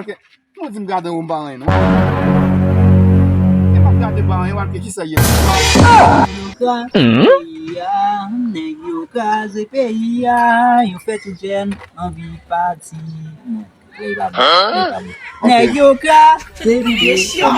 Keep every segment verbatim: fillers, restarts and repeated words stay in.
Walke, nou di m gade w m pa anyen, non. E m ap gade m pa anyen, Walke, kisa ye? Yo kraze peyi a, nèg yo kraze peyi a, yo fè tout jèn anvi pati. Non, peyi pa bon, peyi pa bon. Nèg yo kraze peyi a.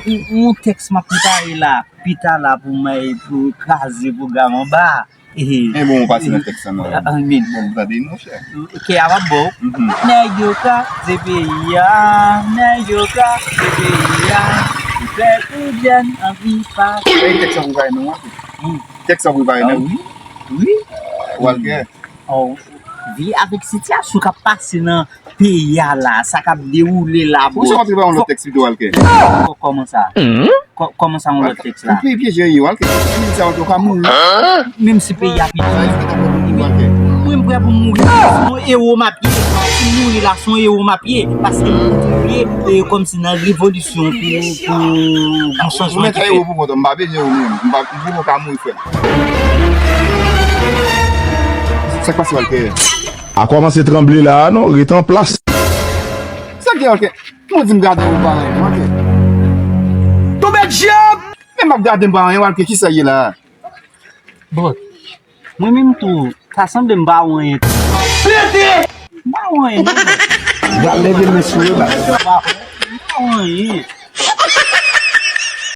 Yon tèks m ap prepare la, pita la pou mwen, pou kraze pwogram anba. Ehe. Men bon, ou pase nan tèks la, non. Ah, ah, men. Bon, m tande, monchè. Kè a p ap bon. Mhm. Nèg yo kraze peyi a, nèg yo kraze peyi a. Fè tout jèn anvi pati. E tèks la prepare non, an? Hmm. Tèks la prepare non? Ah, wi. Wi. Walke. Oh, wi, avèk sitiyasyon k ap pase nan peyi a la, sa k ap dewoule la, bon. Ou se kontre pa yon lòt tèks pito, Walke? Kò-, kòman sa? Kò-, kòman sa yon lòt tèks la? Yon peyi pyeje ye, Walke. Peyi sa, Walke, ou ka mouri. Menm si peyi a pyeje. Sa, èske w ta prè pou mouri, Walke? Mwen, m prè pou m mouri. Se yon ewo m ap ye. Si m mouri la, se yon ewo m ap ye. Paske m kontribye, e, kòmsi nan revolisyon pou, pou yon chanjman ki fèt. Ou mèt fè ewo pou kont ou, m pa bezwen ou menm. M pa, m poko ka mouri, frè m. Sa k pase, Walke? A kòmanse tranble la a non, ret an plas. Sa k gen, Walke? Mwen di m gade ou pa anyen, Walke. Tonbe dyab! Men m ap gade m pa anyen, Walke, kisa ye la? Bon, mwen menm tou, ta sanble m pa wè anyen. M pa wè anyen, non. Gade de men sou yo, ba. M pa wè anyen.